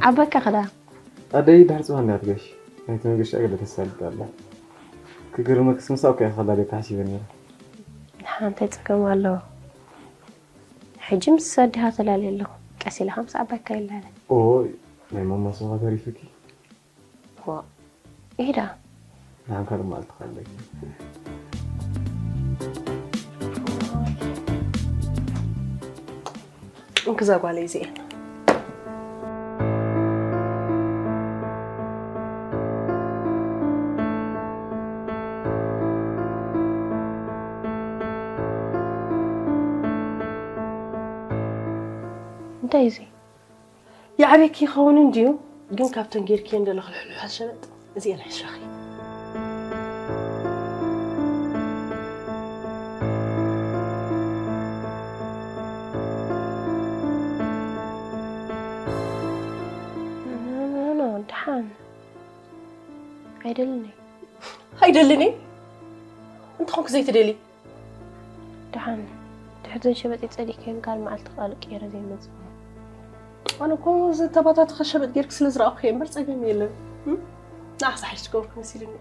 ዓበካ ከዳ ኣደይ ድሕሪ ፅባሕ እንዳ ትገሽ ናይቲ መገሻ ገለ ተሳልጥ ኣላ። ክግርመክስ ምሳው ከ ከላ ደ ተሓሲበ ነይረ። ንሓ እንታይ ፀገም ኣለዎ? ሕጂ ምስ ኣዲኻ ተላልየ ኣለኹ። ቀስ ኢልኻ ምስ ዓባይካ ይላለ። ኦይ ናይ ማማ ሶፋ ተሪፍኪ። ዋ ኢዳ ንሓን ካልእ መዓልቲ ካለኪ። እንክዛ ጓለይ እዚኤን እንታይ እዚ ይዓብየኪ ይኸውን እንድዩ ግን ካብተን ጌርክየን ደለኺ ልሕልሓት ሸበጥ እዚኤን ሕሸኺ ኖ ደሓን ኣይደልን እየ ኣይደልን እየ እንተኾንኩ ዘይትደሊ ደሓን ድሕርዘን ሸበጥ ይፀሊእከን ካልእ መዓልቲ ካልእ ቀይረ ዘይመፅእ ኣነ እኮ ዝተባታተኸ ሸበጥ ጌርክ ስለ ዝረኣኹ እየ እምበር ፀገም የለን ንዓኽስ ሓይሽ ትገብርኩ መሲልኒ